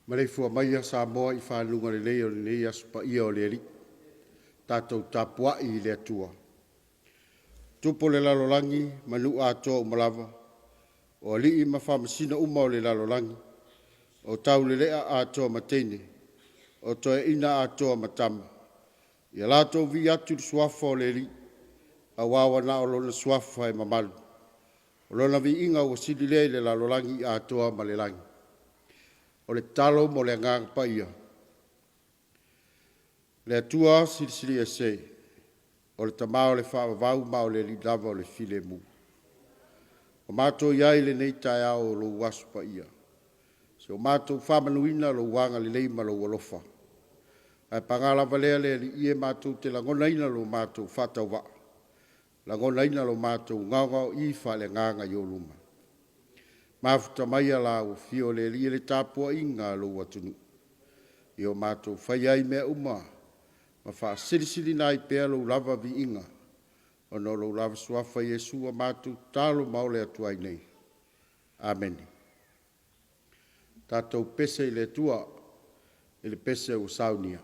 Maleifua maia Samoa i faguga lelei o lenei Aso Paia o le Alii. Tatou tapuai i le Atua, tupu o le lalolagi ma nuu atoa uma lava, o alii ma faamasino uma o le lalolagi, o taulelea Atoa ma teine, o toeaiina Atoa ma tama, ia latou viia atu le Suafa o le Alii, aua ua na o Lona Suafa e mamalu. O Lona viiga ua sili lea i le lalolagi atoa ma le lagi. O le tatalo mo le Agaga Paia, Le Atua Silisili Ese, o le Tama o le faavavau ma o le Alii lava o le filemu, ua matou i ai i lenei taeao o lou Aso Paia, seia o matou faamanuina lou agalelei ma lou alofa. Ae paga lava lea le Alii e, matou te lagonaina lo matou faatauvaa, lagonaina lo matou gaogaoi faaleagaga i ou luma. Mafuta maia la ua afio le Alii i le tapuaiga a lou atunuu, ia o matou faia ai mea uma ma faasilisiliina ai pea lou lava viiga, ona o lou lava Suafa Iesu ua matou tatalo ma ole atu ai nei. Amene. Tatou pese i le Atua i le pese ua saunia.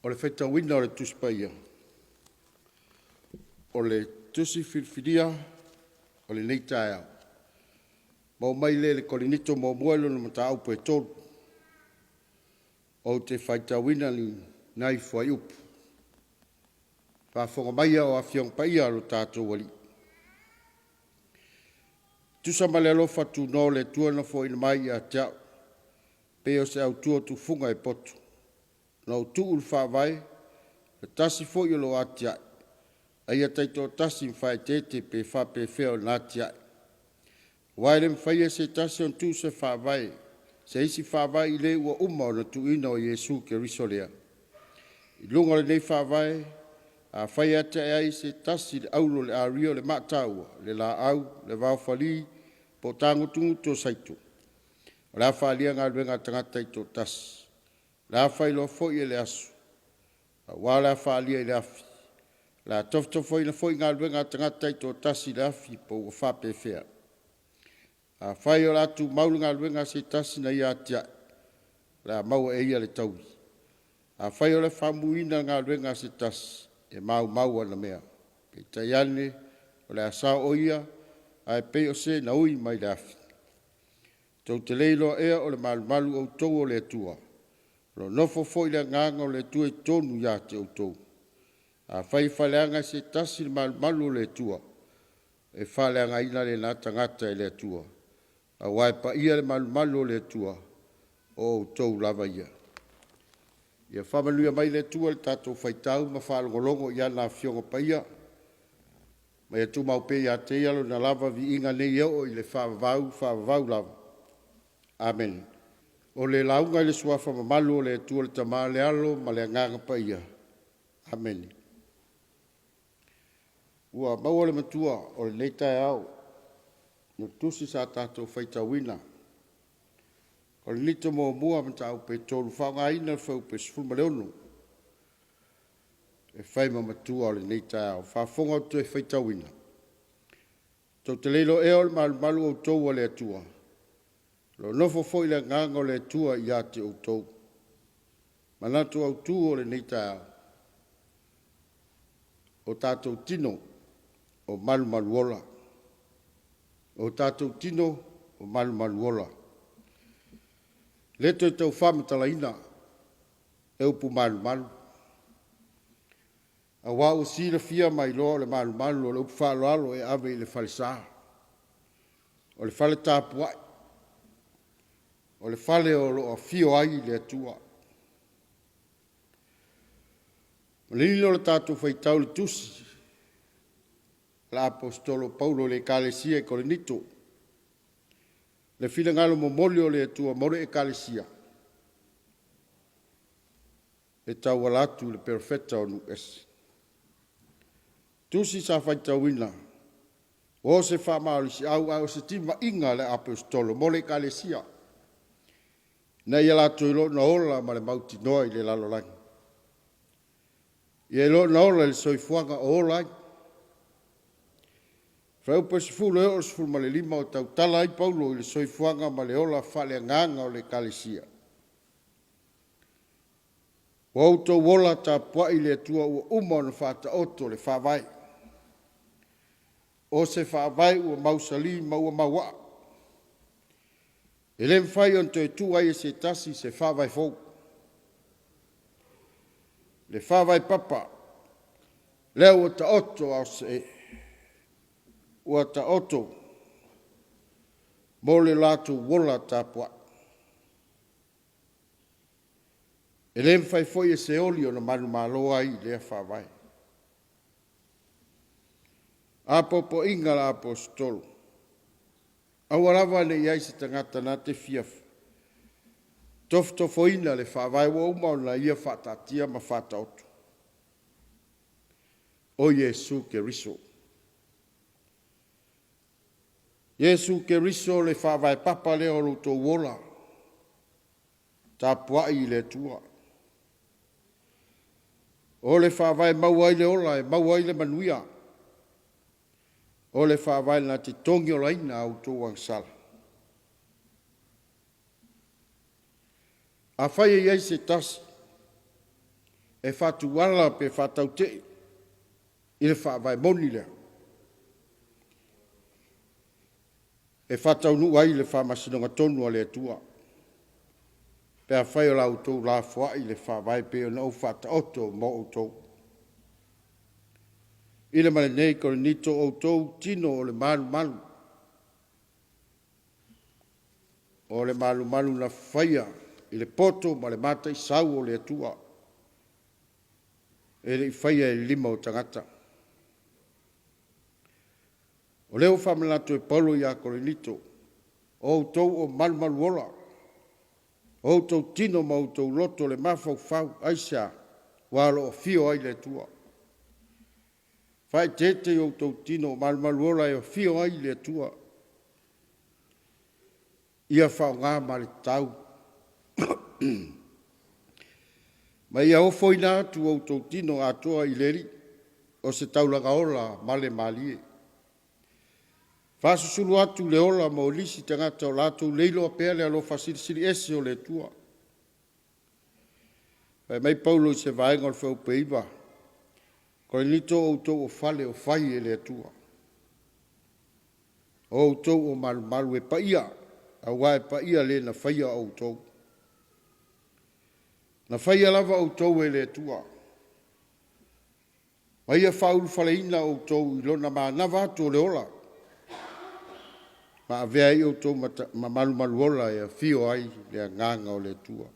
O le faitauina o le Tusi Paia, o le Tusi Filifilia o lenei taeao, maua mai lea i le Korinito muamua i lona mataupu e 3. Ou te faitauina ni nai fuaiupu. Faafofoga maia o Afioga Paia a lo tatou Alii. Tusa ma le alofa tunoa o le Atua na foaiina mai ia te au, pei o se autua tufuga e poto. Na ou tuu le faavae, le tasi foi o lo o atiae, a ia taitoatasi ma faaeteete pe faapefea ona atiae. Aua e le mafai e se tasi ona tuu se faavae, se isi faavae i le ua uma ona tuuina o Iesu Keriso lea. I luga o lenei faavae, afai e atiae ai se tasi i le auro, le aria, o le maataua, le laau, le vaofali, po o tagutugutu o saito, o le a faaalia galuega a tagata taitoatasi. O le a faailoa foi e le aso, aua o le a faaalia i le afi. O le a tofotofoina foi galuega a tagata taitoatasi i le afi po ua faapefea. Afai o le a tumau le galuega a se tasi na ia atiae, o le a maua e ia le taui. Afai o le a faumuina le galuega a se tasi, e maumau ana mea. Peitai ane, o le a sao o ia, ae pei o se na ui mai le afi. Tou te le iloa ea o le malumalu outou o le Atua, o lo o nofo foi le Agaga o le Atua i totonu ia te outou. Afai e faaleaga e se tasi le malumalu o le Atua, e faaleagaina lena tagata e le Atua, aua e paia le malumalu o le Atua, o outou lava ia. Ia faamanuia mai le Atua i le tatou faitau ma faalogologo i ana Afioga Paia, ma ia tumau pea ia te Ia Lona lava viiga nei e oo i le faavavau, faavavau lava. Amene. O le lauga i le Suafa mamalu o le Atua le Tama, le Alo ma le Agaga Paia. Amene. Ua maua le matua o lenei taeao i le tusi sa tatou faitauina. Korinito muamua mataupu e 3, faaaogaina le fuaiupu e 16 e fai ma matua o lenei taeao. Faafofoga ou te toe faitauina. Tou te le iloa ea o le malumalu outou a le Atua, o lo o nofo foi le Agaga o le Atua ia te outou. Manatu autu o lenei taeao, o tatou tino o malumaluola. O tatou tino o malumaluola. Le toe tau faamatalaina e upu malumalu, aua ua silafia ma iloa o le malumalu o le upu faaaloalo e ave i le falesa, o le fale tapuai, o le fale o lo o afio ai le Atua. O le ilo o le tatou faitau i le tusi a le Aposetolo Paulo i le Ekalesia i Korinito, le finagalo momoli o le Atua mo le Ekalesia e tauala atu i le perofeta o nuuese. Tusi sa faitauina, o se faamalosiau ae o se timaiga a le Aposetolo mo le Ekalesia, ina ia latou iloa ona ola ma le mautinoa i le lalolagi. Ia iloa ona ola i le soifuaga o ola ai. Fuaiupu 10 e oo i le 15 o tautala ai Paulo i le soifuaga ma le ola faaleagaga o le Ekalesia. Ua outou ola tapuai i le Atua ua uma ona faataoto le faavae. O se faavae ua mausali ma ua mauaa. E le mafai ona toe tuu ai e se tasi se faavae fou. Le faavae papa, lea ua taoto a o se ua taoto mo le latou ola tapuai. E le mafai foi e se oli ona manumalo ai i lea faavae. Apoapoaiga a le Aposetolo, aua lava ne i i ai se tagata na te fia tofotofoina le faavae ua uma ona ia faataatia ma faataoto, o Iesu Keriso. Iesu Keriso o le faavae papa lea o lo outou ola tapuai i le Atua. O le faavae e maua ai le ola, e maua ai le manuia. O le faavae na te togiolaina a outou agasala. Afai e i ai se tasi e faatuala pe faatautee i le faavae moni lea, e faataunuu ai le faamasinoga tonu a le Atua, pe afai o la outou lafoai le faavae pei ona ou faataoto mo outou. I le ma lenei Korinito, o outou tino o le malumalu. O le malumalu na faia i le poto ma le mataisau o le Atua, e le i faia e le lima o tagata. O lea ua faamanatu e Paulo ia Korinito, o outou o malumaluola, o outou tino ma outou loto le mafaufau, aisea? Aua o lo o afio ai le Atua. Faaeteete i outou tino o malumaluola e afio ai le Atua. Ia faaaoga ma le tatau ma ia ofoina atu outou tino atoa i le Alii, o se taulaga ola ma le malie. Faasusulu atu le ola mo nisi tagata o latou le iloa pea le alofa silisili ese o le Atua. Fai mai Paulo i se vaega o le Fuaiupu 9, Korinito o outou o fale o fai e le Atua. O outou o malumalu e paia, aua e paia le na faia outou. Na faia lava outou e le Atua, ma ia faaulufaleina outou i lona manava atu o le ola, ma avea ai outou ma malumaluola e afio ai le agaga o le Atua.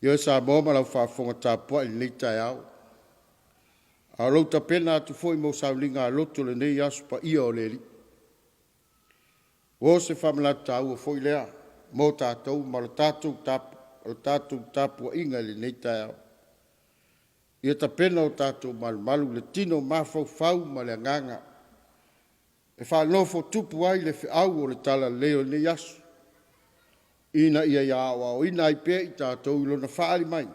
Ioe Samoa ma lau faafofoga tapuai i lenei taeao, a o lou tapena atu foi mo sauniga a loto i lenei aso paia o le Alii. Ua o se faamanatu taua foi lea mo tatou ma le tatou tapuaiga i lenei taeao. Ia tapena o tatou malumalu le tino mafaufau ma le agaga e faanofotupu ai le feau o le talalelei o lenei aso, ina ia aoaoina ai pea i tatou i lona faaali mai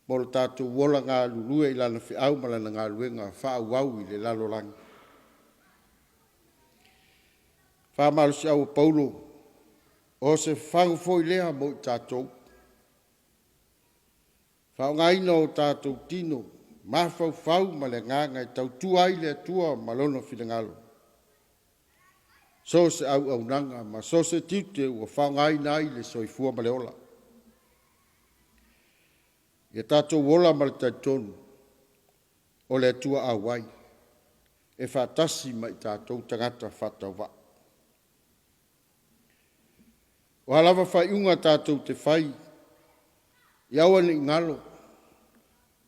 mo le tatou ola galulue i lana feau ma lana galuega faaauau i le lalolagi. Faamalosiau o Paulo, o se fagu foi lea mo i tatou. Faaaogaina o tatou tino, mafaufau ma le agaga e tautua ai le Atua ma lona finagalo. So o se auaunaga ma so o se tiute ua faaaogaina ai le soifua ma le ola. Ia tatou ola ma le talitonu o le Atua auai e faatasi ma i tatou tagata faatauvaa. O a lava faaiuga tatou te fai, ia aua ne i galo,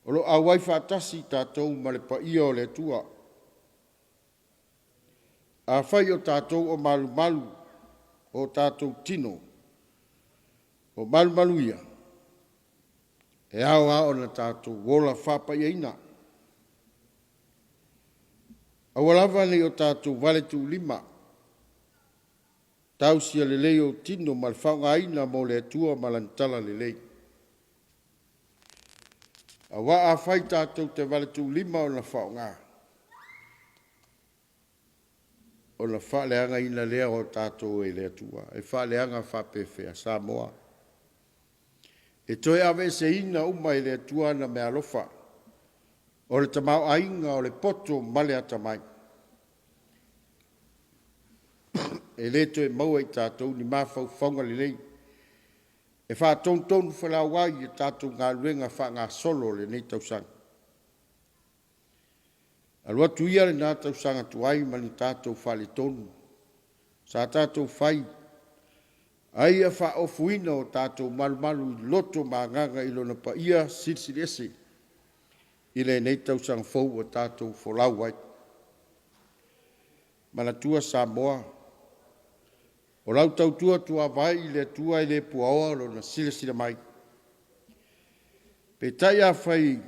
o lo o auai faatasi i tatou ma le paia o le Atua. Afai o tatou o malumalu o tatou tino, o malumalu ia, e ao lava ona tatou ola faapaiaina. Aua lava ne i o tatou valetuulima, tausia lelei ou tino ma le faaaogaina mo le Atua ma Lana Talalelei. Aua afai tatou te valetuulima ona faaaoga, ona faaleagaina lea o tatou e le Atua. E faaleaga faapefea Samoa? E toe aveeseina uma e le Atua ana meaalofa, o le tamaoaiga o le poto ma le atamai. E le toe maua e i tatou ni mafaufauga lelei e faatonutonufolau ai a tatou galuega faagasolo o lenei tausaga. Alu atu ia lena tausaga tuai ma ni tatou faaletonu sa tatou fai, a ia faaofuina o tatou malumalu i loto ma agaga i lona paia silisili ese i lenei tausaga fou ua tatou folau ai. Manatua Samoa, o lau tautua tuavae i le Atua e le puaoa lona silasila mai. Peitai afai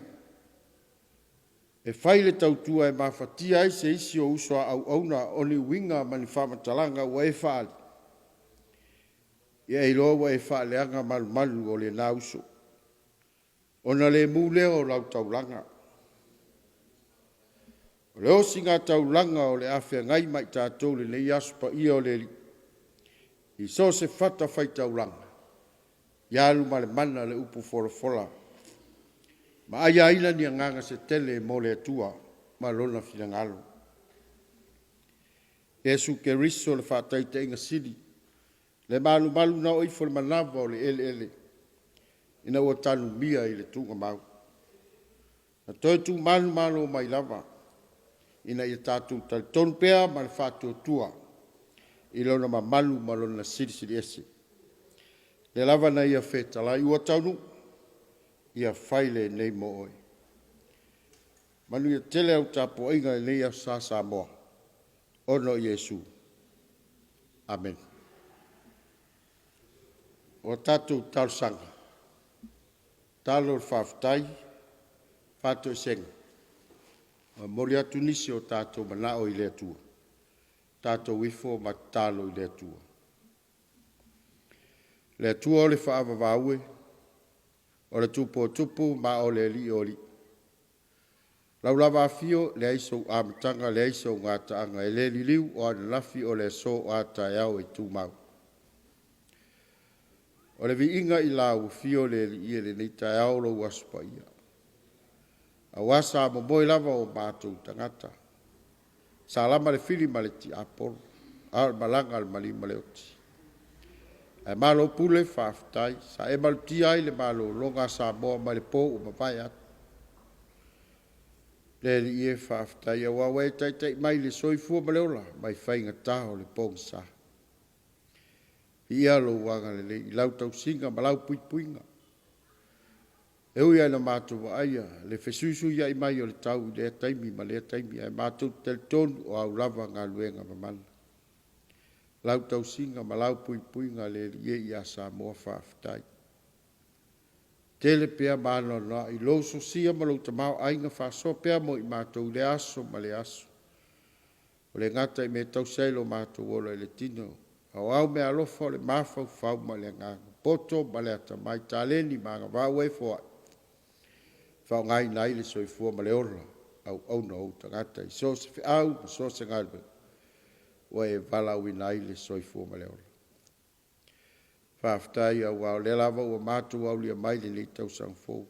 e fai le tautua e mafatia ai se isi o uso a auauna o ni uiga ma ni faamatalaga ua e faaali, ia e iloa ua e faaleaga malumalu o lena uso, ona le mu lea o lau taulaga. O le osiga taulaga o le a feagai ma i tatou i lenei aso paia o le Alii, i so o se fatafaitaulaga, ia alu ma le mana le upu folafola, ma aiaina ni agaga se tele mo le Atua ma lona finagalo. Iesu Keriso o le faataitaiga sili, le malumalu na oo ifo i le manava o le eleele, ina ua tanumia i le tuugamau. Na toe tumanumalo mai lava, ina ia tatou talitonu pea ma le faatuatua, i lona mamalu ma lona silisiliese. Lea lava na ia fetalai ua taunuu, ia fai lenei mo oe. Manuia tele au tapuaiga i lenei Aso Sa Samoa, ona o Iesu. Amene. O a tatou talosaga, talo o le faafetai, faatoesega, momoli atu nisi o tatou manao i le Atua, tatou ifo ma tatalo i le Atua. Le Atua o le faavavau e, o le Tupu o Tupu ma o le Alii o Alii. Lau lava afio, leai sou amataga leai sou gataaga, e le liliu o ananafi o le aso o a taeao e tumau. O le viiga i lau afio le Alii i lenei taeao o lou aso paia. Aua sa momoe lava o matou tagata, sa lama le fili ma le tiapolo, a o le malaga a le maliu ma le oti. Ae malo pule faafetai, sa e malutia ai le malologa a Samoa mai le po ua mavae atu. Le Alii e faafetai aua ua e taitai mai i le soifua ma le ola mai faigata o le pogisa. Viia lou agalelei i lau tausiga ma lau puipuiga. E ui lava ina matou vaaia le fesuisuiai mai o le tau i lea taimi ma lea taimi, ae matou te talitonu o au lava galuega mamana. Lau tausiga ma lau puipuiga le Alii e ia Samoa, faafetai. Tele pea ma anoanoai lou sosia ma lou tamaoaiga faasoa pea mo i matou i lea aso ma lea aso. O le gata i mea tausi ai lo matou ola i le tino, a o au meaalofa o le mafaufau ma le agaga, poto ma le atamai, taleni ma agavaa ua e foai, faaaogaina ai le soifua ma le ola auauna o ou tagata i so o se feau ma so o se galuega ua e valaauina ai le soifua ma le ola. Faafetai aua o lea lava ua matou aulia mai lenei tausaga fou,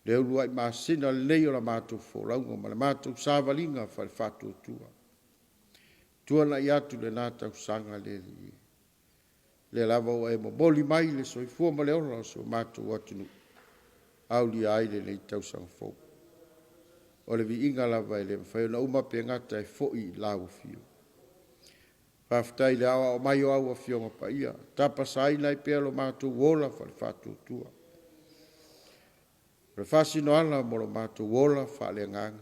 le uluai masina lenei o la matou folauga ma le matou savaliga faale-faatuatua. Tuanai atu lena tausaga le Alii, lea lava ua e momoli mai le soifua ma le ola o si o matou atunuu, aulia ai lenei tausaga fou. O le viiga lava e le mafai ona uma pe gata e foi i lau afio. Faafetai i le aoao mai o au Afioga Paia, tapasaina ai pea lo matou ola faale-faatuatua. O le faasinoala mo lo matou ola faaleagaga,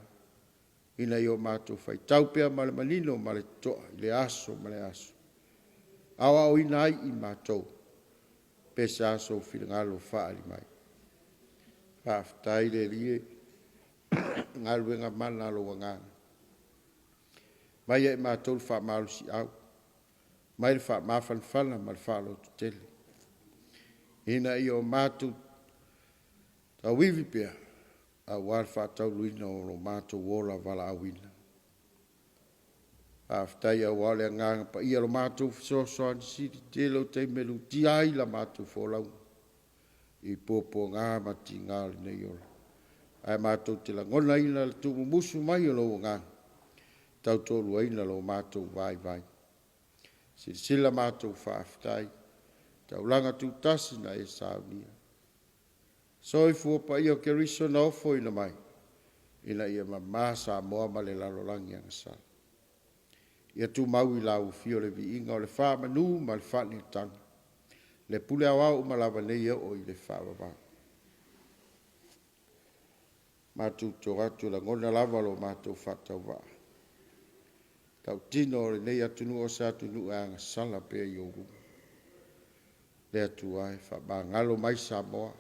ina ia o matou faitau pea ma le manino ma le totoa i le aso ma le aso. Aoaoina ai i matou, pe sa sou finagalo faaali mai. Faafetai le Alii e, galuega mana a lou agaga. Mai ia i matou le faamalosiau, mai le faamafanafana ma le faalototele, ina ia o matou tauivi pea, aua le faataunuuina o lo matou ola valaauina. Faafetai aua o le agaga paia lo matou fesoasoani sili, tele o taimi e lutia ai la matou folauga i puapuaga ma tiga o lenei ola. Ae matou te lagonaina le tuumumusu mai o lou agaga, tautoaluaina lo matou vaivai. Silasila matou faafetai, taulaga tutasi na e saunia. Soifua paia o Keriso na ofoina mai, ina ia mama Samoa ma le lalolagi agasala. Ia tumau i lau afio le viiga o le faamanu ma le faaneetaga, le pule aoao uma lava nei e oo i le faavavau. Matou te o atu e lagona lava lo matou faatauvaa. Tautino o lenei atunuu o se atunuu e agasala pea i ou luma. Le Atua e faamagalo mai Samoa.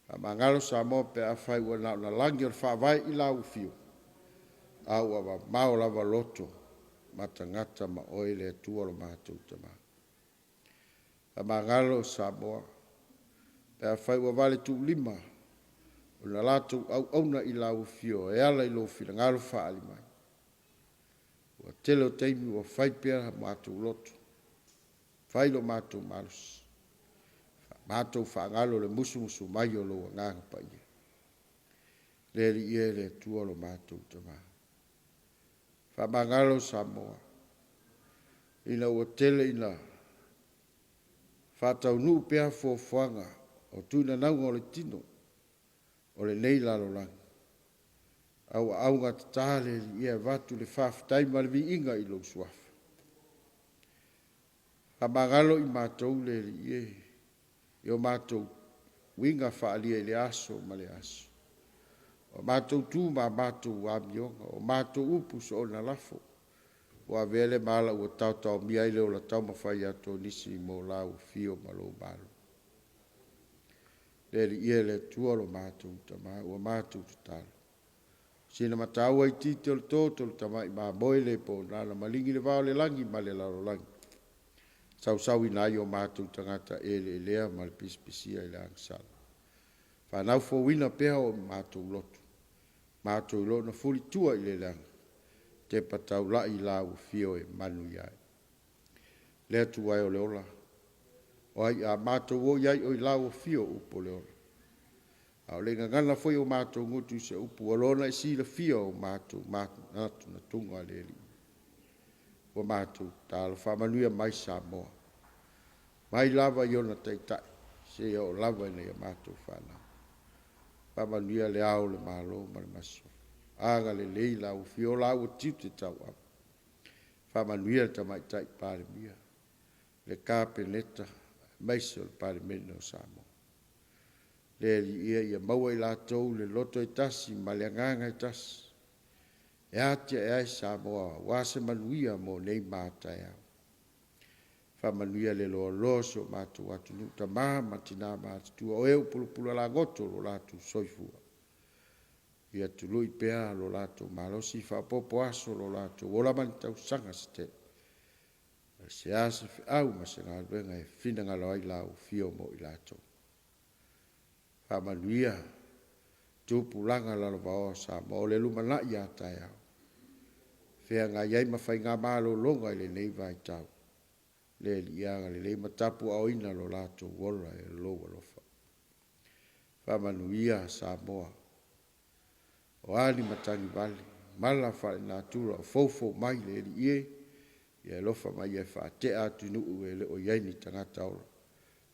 Faamagalo Samoa pe afai ua na o le lagi o le faavae i lau afio, a ua mamao lava loto ma tagata ma oe le Atua lo matou Tama. Faamagalo Samoa pe afai ua vale tuulima ona latou auauna i lau afio e ala i lou finagalo faaali mai. Ua tele o taimi ua fai pea matou loto, fai lo matou malosi, matou faagalo le musumusu mai o lou agaga paia. Le Alii e le Atua lo matou Tama. Faamagalo Samoa ina ua tele ina faataunuu pea fuafuaga o tuinanauga o le tino o lenei lalolagi, a ua augatata le Alii e avatu le faafetai ma le viiga i lou suafa. Faamagalo i matou le Alii e, i o matou uiga faaalia i le aso ma le aso. O matou tu ma matou amioga, o matou upu soona lafo, ua avea le ma ala ua taotaomia ai le ola taumafai atu o nisi mo lau afio ma lou malo. Le Alii e le Atua lo matou Tama, ua matou tatalo. Sina mataua itiiti o le toto o le tamai mamoe le po nana maligi le vao o le lagi ma le lalolagi. Sausauina ai o matou tagata eleelea ma le pisipisia i le agasala. Fanau fouina pea o matou loto, matou iloa na fulitua i le leaga, tepa taulai i lau afio e manuia ai. Le Atua e o le ola, o ai a matou o i ai o i lau afio upu o le ola. A o le gagana foi o matou gutu i se upu, ua loa ona e silafia o matou manatunatuga le Alii. Ua matou tatalo, faamanuia mai Samoa, mai lava i ona taitai, seia oo lava ina ia matou fanau. Faamanuia le ao o le Malo ma le Masiofo. Agalelei lau afio o la ua tiute tauave. Faamanuia le Tamaitai Palemia, le Kapeneta, aemaise o le Palemene o Samoa. Le Alii e, ia maua e i latou le loto e tasi ma le agaga e tasi, e atiae ai Samoa aua se manuia mo nei ma a taeao. Faamanuia le loaloa o si o matou atunuu, tama ma tina matutua, o e ua pulapula lagoto lo latou soifua, ia tului pea lo latou malosi, faaopoopo aso o lo latou ola ma ni tausaga se tele. O se a se feau ma se galuega e finagalo ai lau afio mo i latou. Faamanuia tupulaga lalovaoa o Samoa o le lumanai a taeao, feagai ai ma faiga malologa i lenei vaitau. Le Alii ia agalelei ma tapuaaoina lo latou ola e lou alofa. Faamanuia Samoa, o a ni matagi vale, mala faale-natura o foufou mai le Alii e, ia alofa mai ia faatea atu i nuu e le o i ai ni tagata ola,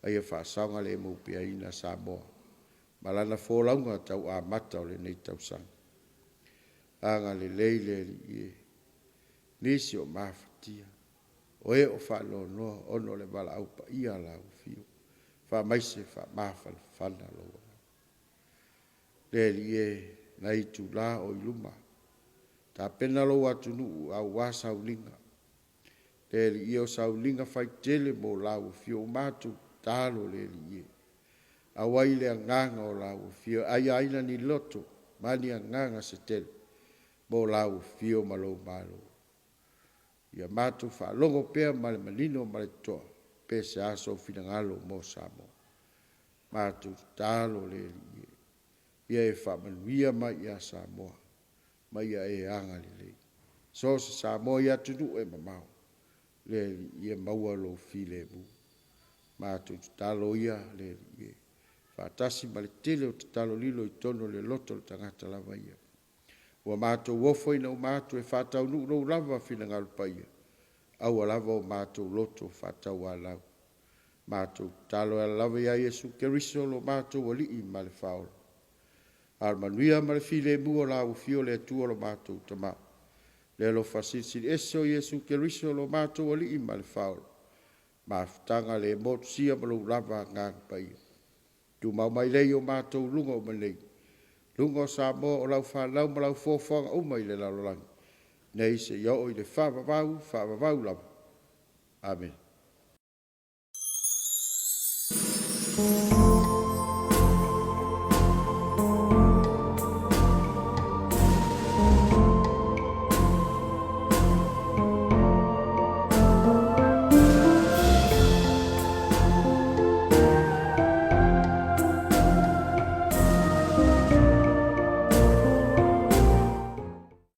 a ia faasaogalemu peaina Samoa ma lana folauga tau amata o lenei tausaga. Agalelei le Alii e, nisi o mafatia, o e o faanoanoa ona o le valaau paia a lau afio, faamaise faamafanafana lou agaga. Le Alii e, nai itula o i luma, tapena lou atunuu aua sauniga. Le Alii e, o sauniga faitele mo lau afio, ua matou tatalo le Alii e, auai le agaga o lau afio, e aiaina ni loto ma ni agaga se tele mo lau afio ma lou malo. Ia matou faalogo pea ma le manino ma le totoa, pe se a sou finagalo mo Samoa. Matou tatalo le Alii e, ia e faamanuia mai ia Samoa, ma ia e agalelei. So o se Samoa i atunuu e mamao, le Alii ia maua lou filemu. Matou tatalo ia le Alii e, faatasi ma le tele o tatalo lilo i totonu o le loto o le tagata lava ia. Ua matou ofoina uma atu e faataunuu lou lava finagalo paia, aua lava o matou loto faatauanau. Matou tatalo e ala lava ia Iesu Keriso lo matou Alii ma le Faaola. A o le manuia ma le filemu o lau afio le Atua lo matou Tama, le alofa silisili ese o Iesu Keriso lo matou Alii ma le Faaola, mafutaga le motusia ma lou lava Agaga Paia, tumau mai lea i o matou luga uma nei, luga o Samoa o lau fanau ma lau foafoaga uma i le lalolagi, nei seia oo i le faavavau, faavavau lava. Amene.